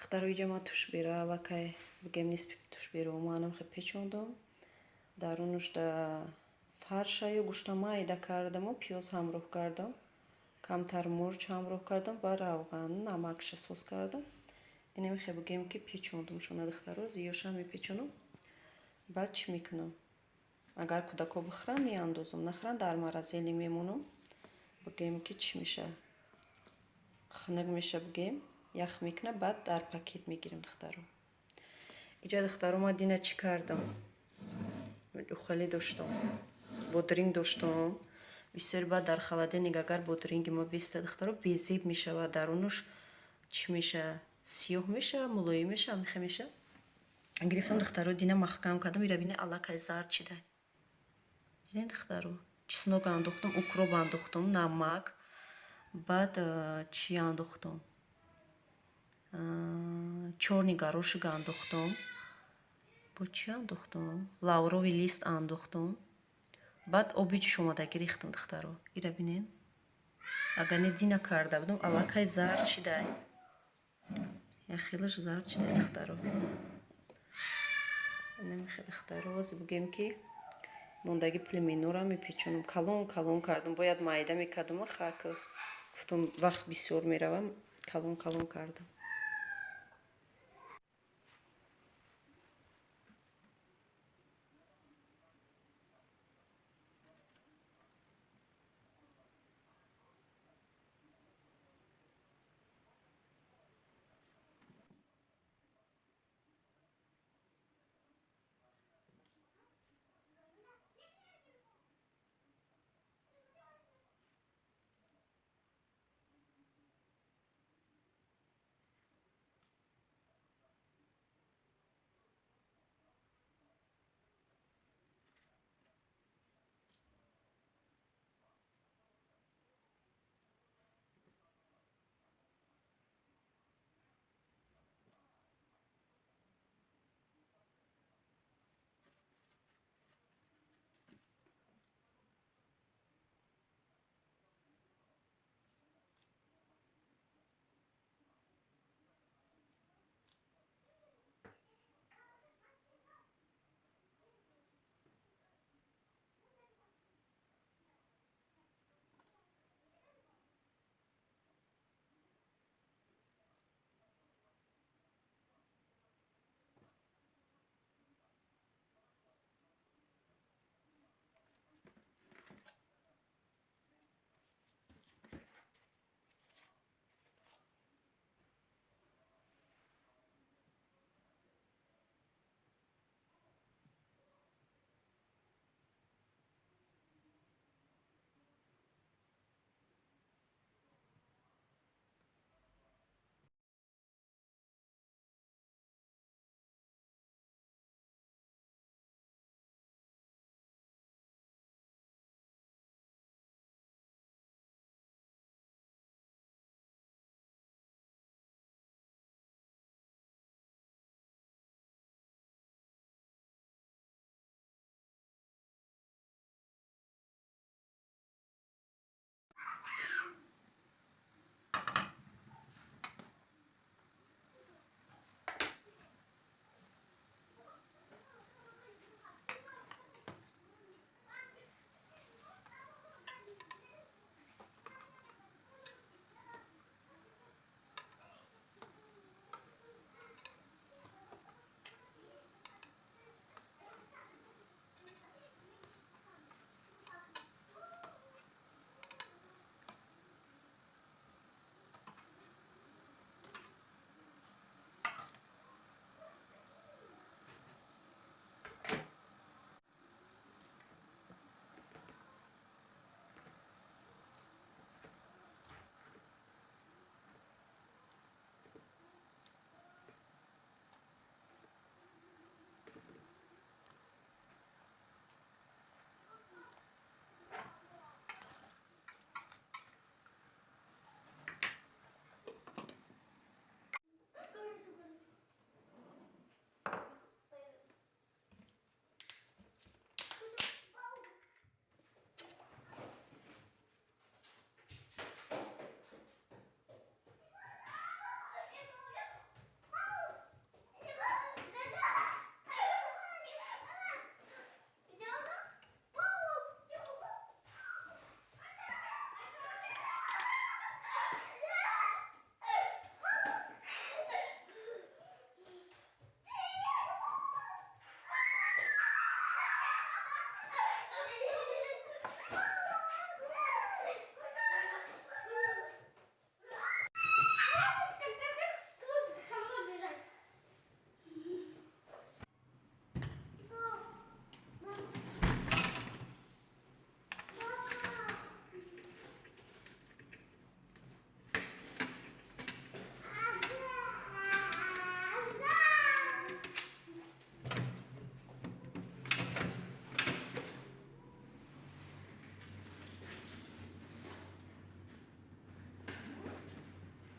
Духтаро, иҷа ма тушбера аллакай, бигем, нисфи тушберо манам хе печондам. Дарунушда фаршаю гӯшта майда кардаму пиёз ҳамроҳ кардам. Камтар мурч ҳамроҳ кардам ва равған, намакша соз кардам. Инами хе, бигем, ки печондум шона, духтаро, зиёша мепечонам. Баъд чӣ мекунам? Агар кӯдако бихӯранд, меандозам, нахӯранд, дар морозилник мемонам. Бигем, ки чӣ меша? Хунук меша, бигем, ях мекуна, баъд дар пакет мегирем, духтаро. Иҷа, духтаро, ма дина чӣ кардам? Ухалӣ доштам. Бодринг доштам. Бисёри баъд дар холодильник агар бодринги мо беста, духтаро, безеб мешавад, дарунуш чӣ меша? Сиёҳ меша, мулоим меша, мехе меша. Гирифтам, духтаро, дина маҳкам кардам, ира бина, аллакай зард шида. Диден, духтаро? Чеснок андохтам, укроп андохтам, намак, баъд чӣ андохтам? Чёрный горошек андохтам. Бо чӣ андохтам? Лавровый лист андохтам. Баъд оби ҷӯшомадагӣ рехтам, духтаро. Ира бинен. Агар не, дина карда будам, аллакай зард шидай. Як хелаш зард шидай, духтаро. Намехе, духтаро, ҳозир, бигем, ки мондаги пельменора мепечонам. Калон калон кардам, бояд майда мекардам, хак гуфтам, вақт бисёр мерава, калон калон кардам.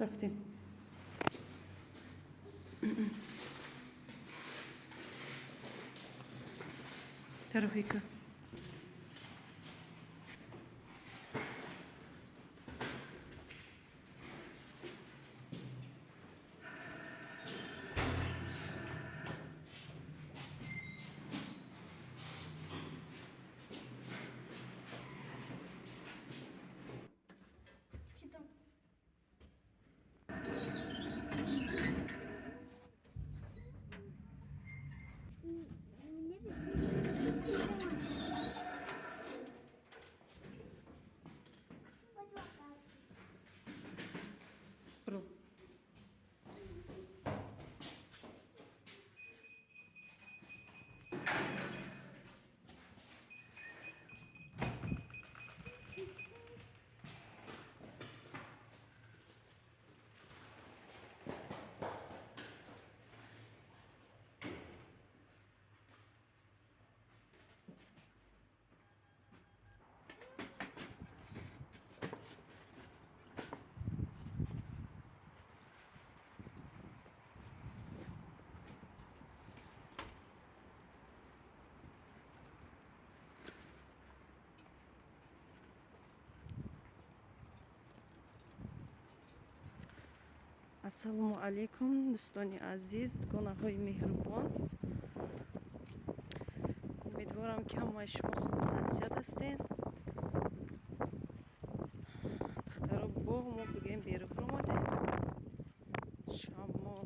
Рафтем. Тарафика. Ассалому алайкум, дӯстони азиз, дугонаҳои меҳрубон. Умедворам, ки ҳамаи шумо хубу тансиҳат ҳастед. Духтаро, бо мо бигӯем, берун омадем. Шамол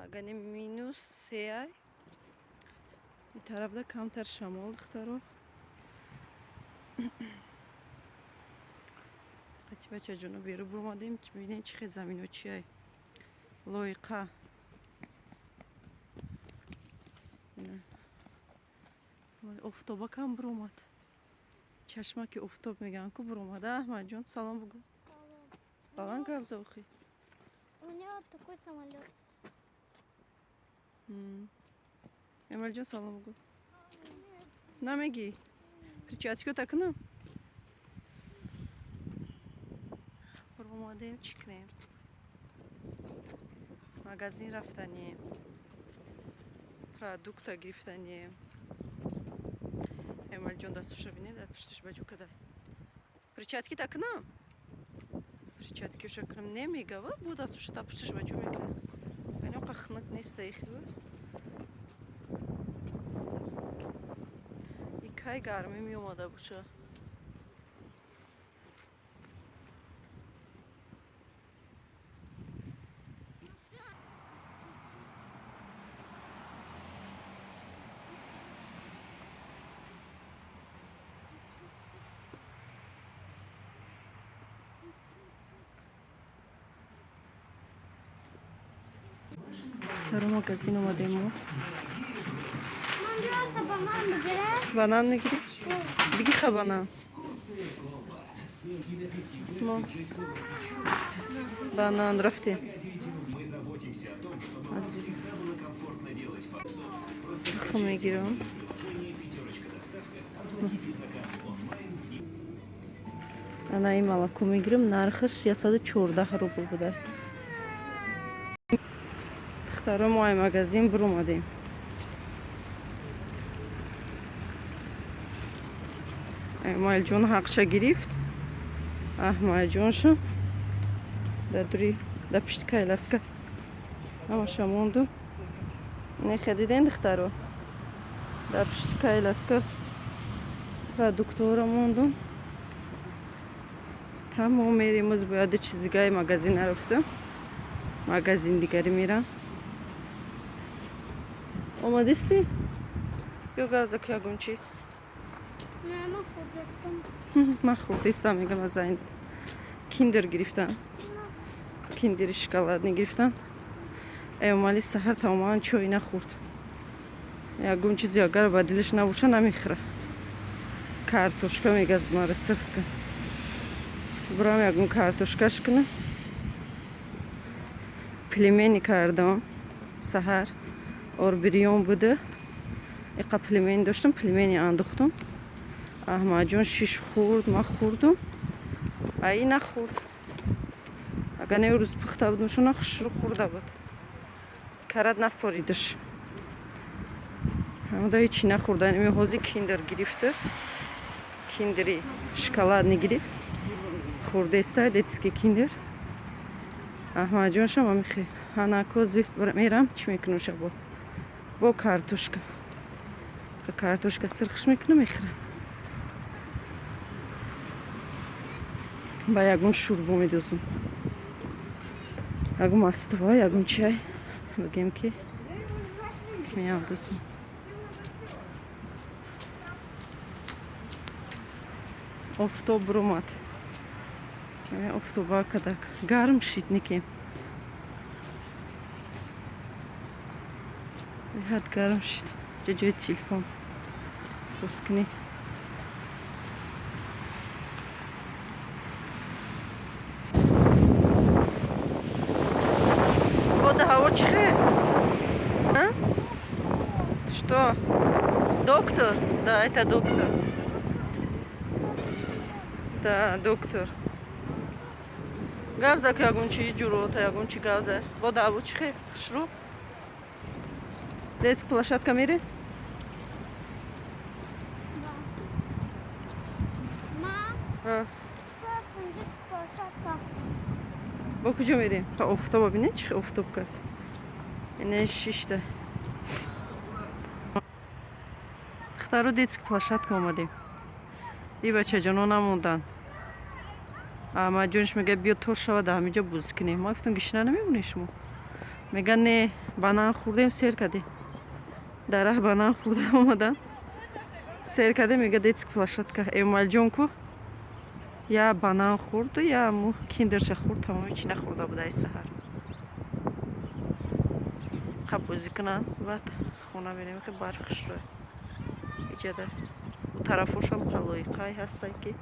агане -3 ай. Ин тарафда камтар шамол, духтаро. Қати бачаҷоно берун буромадем, бибинед, чӣ хел замино чиай. Лоиқа. Офтобакам буромад. Чашмаки офтоб мегӯянд ку, буромада. Аҳмадҷон, салом бугӯ. Баланд гап за, охи. У меня вот такой самолет. Эмалҷон, салом бугӯ. Намегӣ? Перчатка такунам? Буромадем, чӣ кунем? Магазин рафтанем. Продукта гирифтанем. Эмалҷон дастуша бинед, дар пушташ ба ҷо када. Перчатки такунам? Перчаткиша кунам немегава, бо дастуша дар пушташ ба ҷо мекунад. Яъне оқа хунук неста ихива. И кай гармӣ меомада боша. Дар магазин омадем мо. Ман биёта банан бигирам. Банан мегирӣ? Биги ха банан. Мо. Банан, рафтем. Тухм мегирам. Ана ин молоко мегирам, нархаш 114 рубл буда. Духтаро, мо ай магазин буромадем. Эмалҷон ҳақша гирифт. Аҳмадҷонша дар дури дар пишти коляска ҳамаша монду. Нехе диден, духтаро? Дар пишти коляска продуктора мондум. Тамом, мерем. Оз бояд чиз дигаи магазин нарафтам. Магазин дигаре мерам. Омадисти? Ё газа ки ягон чи? Не, ман хӯрдастам. Ман хӯрдистам, мегам, аз айн киндер гирифтам. Киндери шоколадный гирифтам. Эмомалӣ саҳар тамоман чой нахӯрд. Ягон чизе агар ба дилаш набоша, намехӯра. Картошка мегазд, мара сирх кун. Бурам, ягон картошкаш кунам. Пельмени кардам саҳар. Орбирён буда. Иқа пельмени доштам, пельмени андохтам. Аҳмадҷон шиш хӯрд, ман хӯрдум. Аи нахӯрд. Агар не рӯз пухта будам, шуна хушрӯ хӯрда буд. Карат нафоридаш. Ҳамуда ҳечи нахӯрда. Ими ҳозир киндер гирифта. Киндери шоколадный гирифт. Хӯрдеста детский киндер. Аҳмадҷоншам амихе. Ҳанакози мерам чӣ мекунам шабо? Бо картошка. Картошка сирхш мекунам мехӯрам. Ба ягон шӯрбо медозум. Ягон мастова, ягон чай. Бигем ки меандозум. Офтоб ромад. Офтоба кадак. Гарм шид никем. Беҳад гарм шид. Ҷои телефон сӯз кунӣ. Бода ҳаво чӣ хел? Что? Доктор? Да, это доктор. Да, доктор. Гап зад, ягон чи ҷурота, ягон чи гап зад. Бода ҳаво чӣ хел? Хушрӯ? Детский площадка меред? Мам, площадка. Бо куҷо мерем? Офтоба бинед, чӣ хел офтоб кард. Ине шишта. Духтаро, детский площадка омадем. И бачаҷоно намонданд. Аҳмадҷонш мегӯяд, биё тор шава, дар ҳаминҷо бозӣ кунем. Ма гуфтам, гишна намемонед шумо? Мегӯяд, не, банан хӯрдем, сер кардем. Дар раҳ банан хӯрда омадан. Сер кардем, мегӯяд, детский площадка. Эмомалиҷон ку я банан хӯрду, я аму киндерша хӯрд, тамоми чӣ нахӯрда буда ай саҳар. Хаб бозӣ кунанд, баъд хона мерем, хе барф хушрӯ. Иҷада у тарафошам қалоиқай ҳастанд ки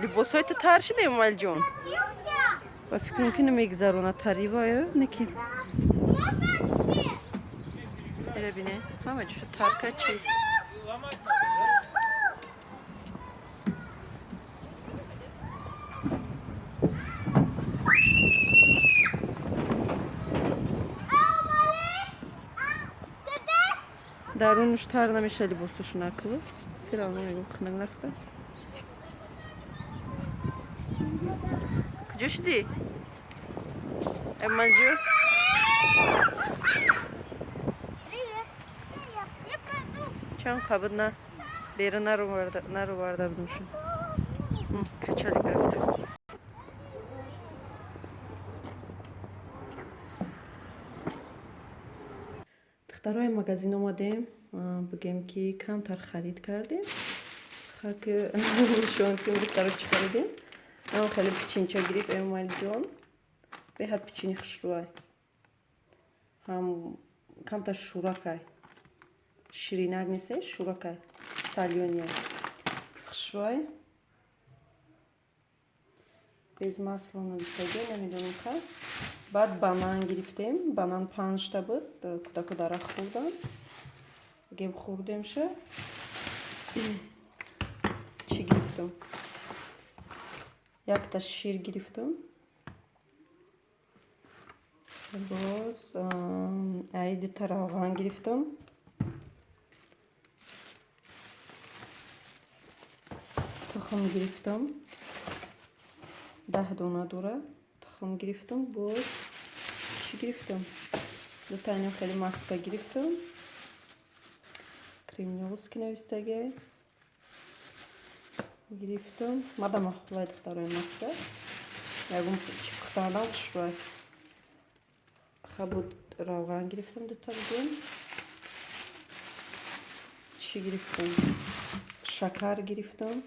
либосҳои ту тар шуда, Эмомалиҷон? Ба фикр мумкин мегзаронад тари вая неки. Эра бине, ҳама ҷоша тарка чиз. Дарунуш тар намеша либосушон акл. Сирал намегум хунак нафта. Куҷо шудӣ? Эмомалиҷон? Привет. Я пойду. Чанд қабд на берун нароварда будумшон. Качалик рафта. Духтарои, магазин омадем, бигем ки камтар харид кардем. Хак нишонтим, духтаро, чӣ харидем. Ам хеле печенье гирифт Эмомалиҷон. Беҳад печенье хушрӯай. Ҳам камтар шӯракай. Ширинак нест, шӯракай. Солёный. Хушрӯай. Без масла нависагӣ, намедонам ка. Баъд банан гирифтем. Банан панҷта буд. Кӯдако дарахт хӯрданд. Бигем, хӯрдемша. Чӣ гирифтам? Якта шир гирифтам. Боз ай дута равған гирифтам. Тухм гирифтам. 10 дона дора. Тухм гирифтам. Боз чӣ гирифтам? Дутаинам хеле маска гирифтам. Кремнёвский навистагӣ гирифтам. Мада махулай, духтарои, маска. Ягон чӣ пухтанам хушрӯай. Хабуд равған гирифтам дута бигем. Чӣ гирифтам? Шакар гирифтам.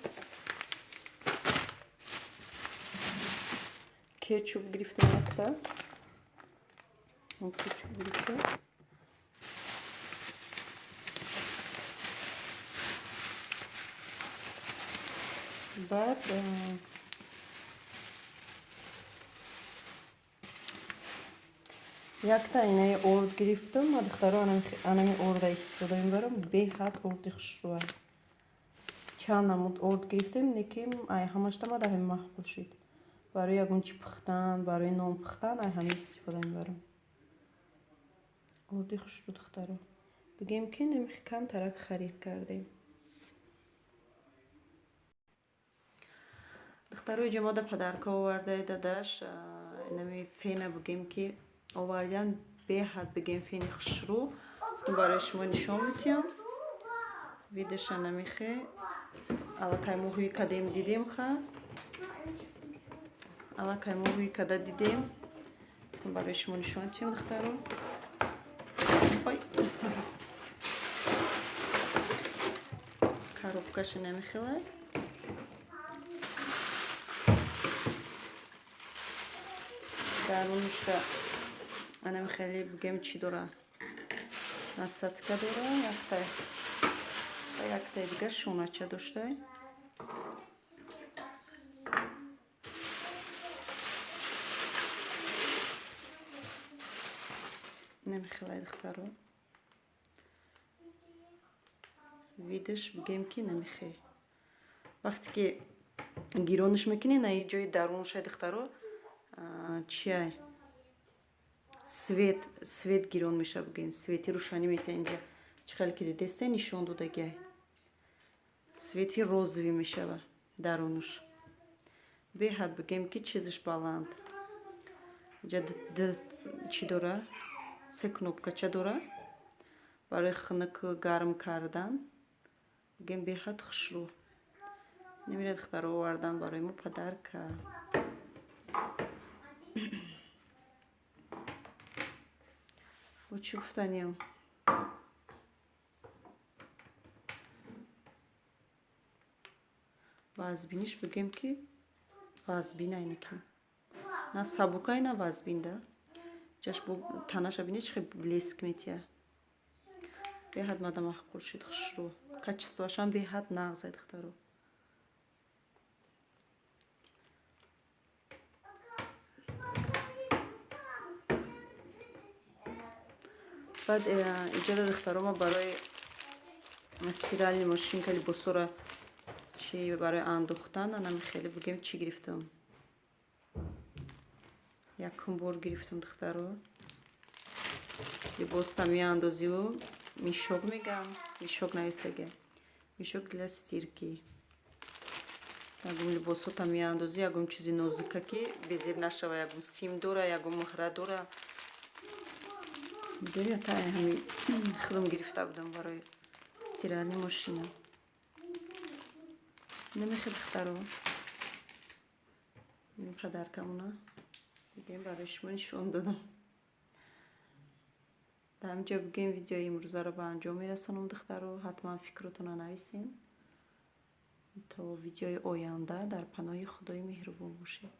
Кетчуп гирифтам якта. Кетчуп гирифтам. Баъд Якта инаи орд гирифтам. Ма, духтаро, анами орда истифода мебарам. Беҳад орди хушрӯа. Чанд намуд орд гирифтем, лекин ай ҳамашта ма даҳами маъқул шуд. Барои ягон чӣ пухтан, барои нон пухтан ай ҳама истифода мебарам. Орди хушрӯ, духтаро. Бигем, ки намихи камтарак харид кардем. Духтаро, иҷо мода подарка овардаи дадаш. Инами фена, бигем, ки овардан, беҳад, бигем, фени хушрӯ. Барои шумо нишон метиҳам. Видаша намихе. Аллакай мо ҳуй кадем, дидем ха. Аллакай мо ҳуй када дидем. Барои шумо нишон метиҳам, духтаро. Ой. Коробкаша намихелай. Дарунушта анам хеле, бигем, чӣ дора, насадка дора якта, яктаи дига шонача доштай. Намихелай, духтаро, видаш, бигем, ки намихе. Вақте ки гирониш мекунӣ, на ҷои дарунушай, духтаро, чиай, свет, свет гирон меша, бигем, свети рӯшанӣ метиҳа. Инҷа чӣ хеле ки дидесте, нишон додагиай, свети розовый мешава дарунуш. Беҳад, бигем, ки чизиш баланд. Инҷа чӣ дора, се кнопкача дора барои хунук, гарм кардан. Бигем, беҳад хушрӯ. Намира, духтаро, овардан барои мо подарка. Бо чӣ гуфтаниям? Вазбиниш, бигем, ки вазбин айнаки. На сабукай, на вазбин да. Ҷаш бо танаша бинед, чӣ хел блеск метиҳа. Беҳад мада маъқул шуд, хушрӯ. Качествоашам беҳад нағз ай, духтаро. Баъд иҷода, духтаро, ма барои стиральный машинка либосора чи барои андохтан анами хеле, бигем, чӣ гирифтам. Якум бор гирифтам, духтаро. Либоста меандозиву мешок мегам, мешок навистага. Мешок для стирки. Ягон либосота меандозӣ, ягон чизи нозука, ки безеб нашава, ягон сим дора, ягон муҳра дора. Медонӣ, та ҳами худам гирифта будам барои стиральный машина. Намехе, духтаро. Ин подаркамона. Бигем, барои шумо нишон додам. Дар ҳаминҷо, бигем, видеои имрӯзаро ба анҷом мерасонам, духтаро. Ҳатман фикротонро нависем. То видеои оянда дар паноҳи Худои меҳрубон бошед.